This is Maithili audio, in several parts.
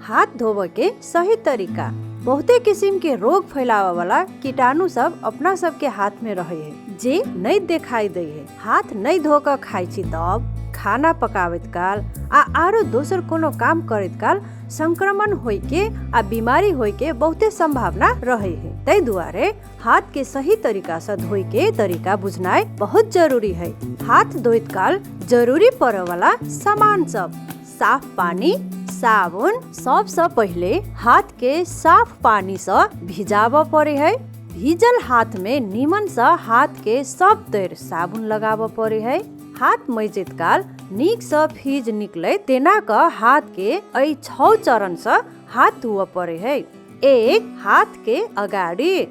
हाथ धोबऽ के सही तरीका। बहुते किसिम के रोग फैलावे वाला कीटाणु सब अपना सबके हाथ में रहे है जे नहीं देखाई दे है। हाथ नहीं धो कऽ खाइ छी तब खाना पकाबैत काल आ आरो दोसर कोनो काम करैत काल संक्रमण होय के आ बीमारी होय के बहुते संभावना रहे है। ताहि दुआरे हाथ के सही तरीका से धोए के तरीका बुझनाइ बहुत जरूरी है। हाथ धोइत काल जरूरी पड़े वाला सामान सब: साफ पानी, साबुन। सबसे पहिले हाथ के साफ पानी से भिजाबऽ पड़े है। भीजल हाथ में नीमन से हाथ के सब तर साबुन लगाबऽ पड़े है। हाथ मैजैत काल नीक से फीज निकले तेना क हाथ के एहि 6 चरण से हाथ धोअ पड़े है। 1 हाथ के अगाडि,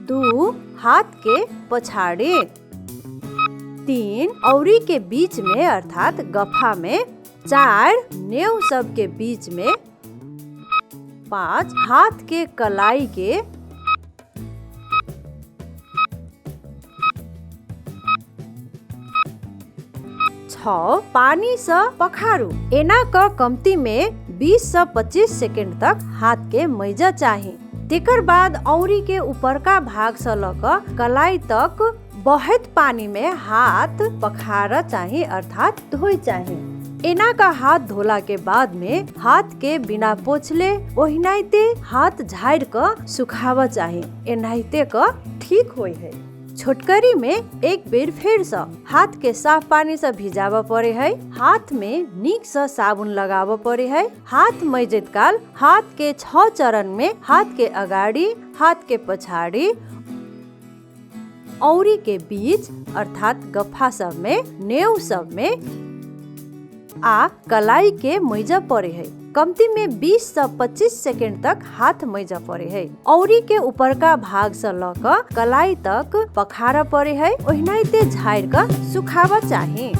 2 हाथ के पछाडि, 3 औरी के बीच में अर्थात गफा में, 4 नेव सब के बीच में, 5 हाथ के कलाई के, 6 पानी से पखारू। एना क कमती में 20 से 25 सेकेंड तक हाथ के मैजा चाही। तेकर बाद औरी के ऊपरका भाग से ल क कलाई तक बहैत पानी में हाथ पखार चाही अर्थात धोइ चाही। एना का हाथ धोला के बाद में हाथ के बिना पोछले ओहिनाइते हाथ झाड़ क सुखाव चाही, एनाहिते क ठीक होय है। छोटकरी में एक बेर फेर से हाथ के साफ पानी से भिजाबऽ पड़े है। हाथ में नीक से साबुन लगाबऽ पड़े है। हाथ मैजैत काल हाथ के 6 चरण में हाथ के अगाडि, हाथ के पछाडि, औरी के बीच अर्थात गफा सब में, नेव सब में आ कलाई के मैजऽ पड़े है। कमती में 20 से 25 सेकेंड तक हाथ मैजऽ पड़े है। औरी के ऊपरका भाग से ल क कलाई तक पखारऽ पड़े है। ओहिनाहिते झाड़ क सुखाबऽ चाही।